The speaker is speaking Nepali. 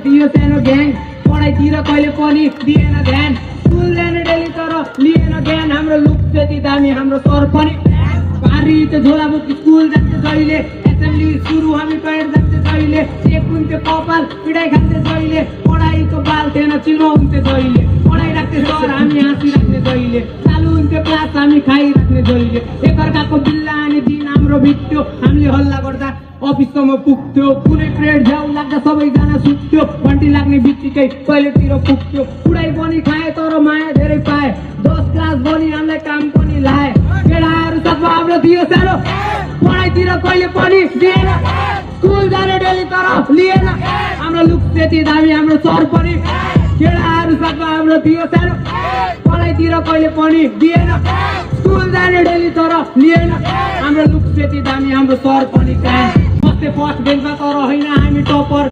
थियो सानो ग्याङ पढाइतिर कहिले पनि दिएन ध्यान स्कुल जाने डेली तर लिएन ज्ञान हाम्रो लुक त्यति दामी हाम्रो सर पनि पारी त्यो झोला बोकी स्कुल जान्थे जहिले एसेम्बली सुरु हामी पैड जान्थे जहिले एक हुन्थ्यो कपाल पिडाइ खान्थे जहिले पढाइको बाल थिएन चिनो हुन्थ्यो जहिले पढाइ राख्थे सर हामी हाँसिराख्ने जहिले चालु हुन्थ्यो क्लास हामी खाइराख्ने जहिले एकअर्काको बिल्ला आने दिन हाम्रो बित्यो हामीले हल्ला गर्दा अफिससम्म पुग्थ्यो कुनै पिरियड झ्याउ लाग्दा सबैजना सुत्थ्यो घन्टी लाग्ने बित्तिकै टोइलेटतिर पुग्थ्यो उडाइ पनि खाए तर माया धेरै पाए 10 क्लास पनि हामीलाई काम पनि लाए केटाहरू साथमा हाम्रो थियो सानो पढाइतिर कहिले पनि दिएन स्कुल जाने डेली तर लिएन हाम्रो लुक त्यति दामी हाम्रो सर पनि केटाहरू साथमा हाम्रो थियो सानो पढाइतिर कहिले पनि दिएन स्कुल जाने डेली तर लिएन हाम्रो लुक त्यति दामी हाम्रो सर पनि कहाँ बस्थे फर्स्ट बेन्चमा तर होइन हामी टपर